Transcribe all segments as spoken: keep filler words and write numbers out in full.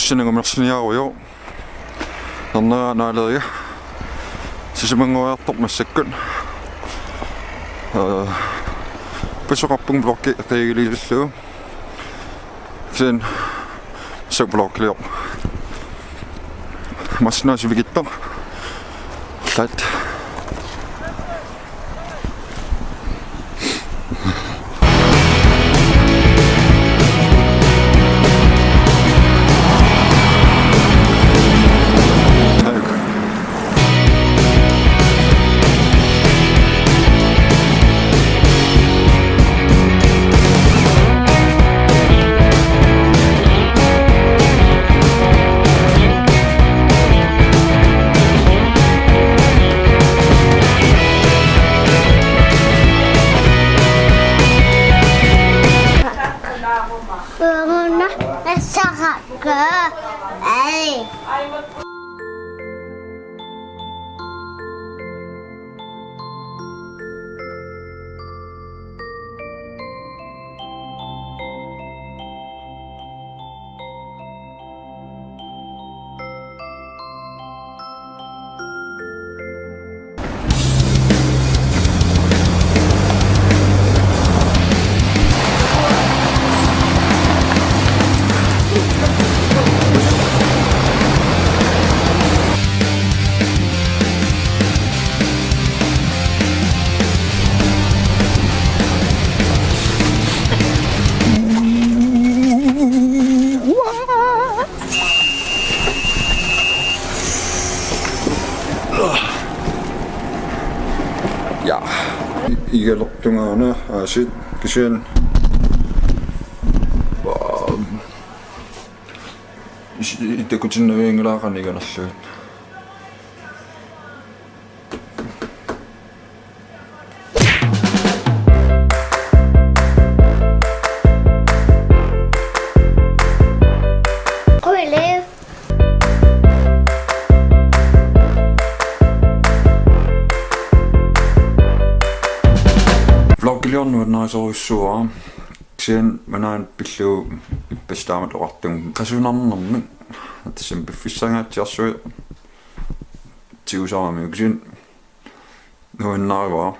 Sinangumersiniarujoq. Nernera naaleriga. Sisamanngoriartoq massakkut. Ee, pisoqarpunga vloggi qiagilerlugu. Sen så vlogklip. Massinaa sivikitsoq. Sat. Una, essa hakka. Ei. Ja. Igalertungaana aasiit kisianni. Is-, itakutinnavianngilaa qanoq igalerlugit. Quiliv. Vloggiliorneq nuannarisorujussuuara. Kisianni manaanut pillugu ippassaq taamatut oqartunga qasunarnermik. Tassami piffissangaatsiarsuit tigusarami kisianni nuannaarivara.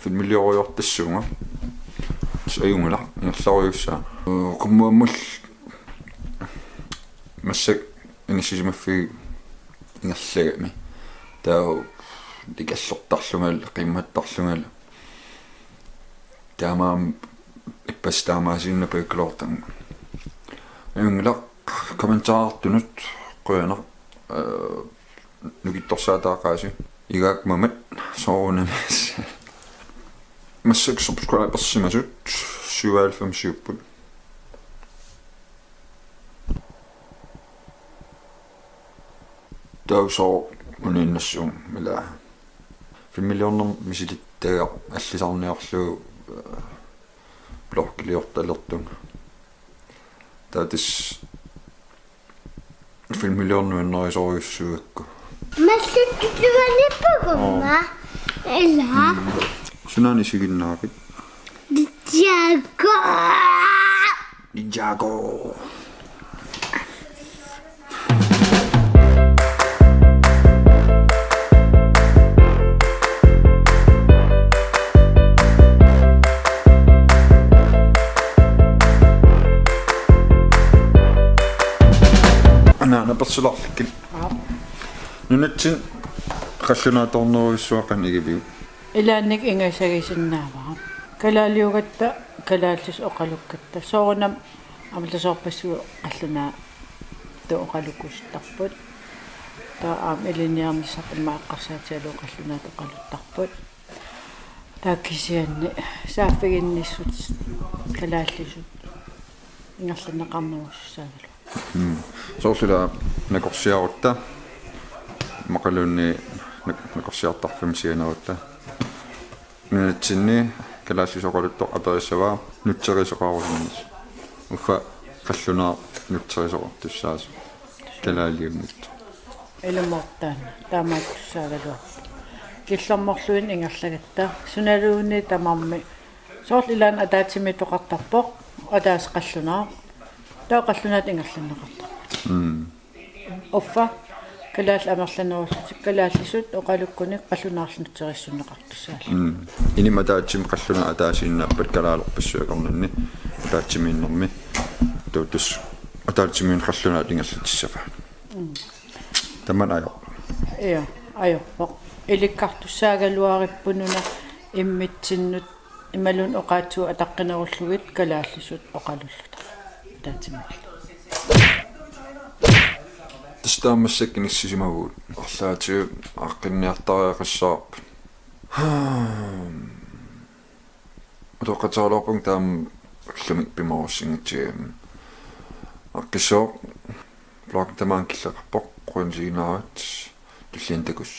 Filmiliorujortassuunga. Tassa ajunngilaq ingerlarujussuaq. Qummuammullu massakkut inissisimaffiga ingerlagami. Taava ikallertarlungalu, qimmattarlungalu. Taamaammat ippassaq taamaasiinnarpakkaluartunga. Ajunngilaq kommentartunut qujanaq, ee, nukittorsaataaqaasi. Igaakkumamat soorunami. Massakkut subscribersimasut syvoghalvfemsiupput. Taava sooq uniinnassuunga ila. Filmiliornermik misilittagaq allisarniarlugu, ee, vloggiliortalertunga. Taava tassa filmiliorneq nuannarisorujussuugakku. Massakkut tuanippukumma. Ila. Sunaana isiginnaavit? Ninjago. Ninjago. Anaana persularlikkit. Aap. Nunatsinni qallunaatoornerujussuaq qanoq igiviuk? Ilaanni ingasagisinnaavara. Kalaaliugatta, kalaallisut oqalukkatta. Soorunami amerlasoorpassuit qallunaatut oqalukkusuttarput. Taava aamma ilinniarnissarput immaqa eqqarsaatigalugu qallunaatut oqaluttarput. Taava kisianni saaffiginnissut kalaallisut ingerlanneqarnerusussaagaluarput. Mm. Soorlu ila nakorsiarutta, immaqaluunniit nak-, nakorsiartarfimmi sianerutta. Nunatsinni kalaallisut oqaluttoq aperissavaa nutserisoqarusunneq. Uffa qallunaaq nutserisoqartussaasoq. Kalaaliunngitsoq. Ilumoortaanna taamaattussaagaluarpoq. Killormorluinnaq ingerlagatta. Sunaluunniit tamarmik. Soorlu ilaanni ataatsimiittoqartarpoq, ataaseq qallunaaq. Taava qallunaatut ingerlanneqartarpoq. Mm. Uffa kalaallit amerlanerullutik kalaallisut oqalukkunik qallunaarluni nutseriissunneqartussaallutik. Mm. Inima ataatsimik qallunaat ataasiinnaappat kalaalerpassuit akornanni ataatsimiinnermi tuutus ataatsimiinneq qallunaat ingerlatissavat. Mm. Tamanna ajo. Io, ajorpoq. Ilikkartussaagaluarippununa immitsinnut imaluunniit oqaatsuut ataqqinerullugit kalaallisut oqalulluta. Ataatsimiilluta. Tassa taamaassakka inissisimavugut. Arlaatigut aaqqinniartariaqassavarput. Utoqqatseralorpunga taama ullumi pimoorussinngitsigami. Aaqqissuuvoq. Vlog tamaanga killeqarpoq. Qujanaq isiginnaarassi. Tulliani takuss.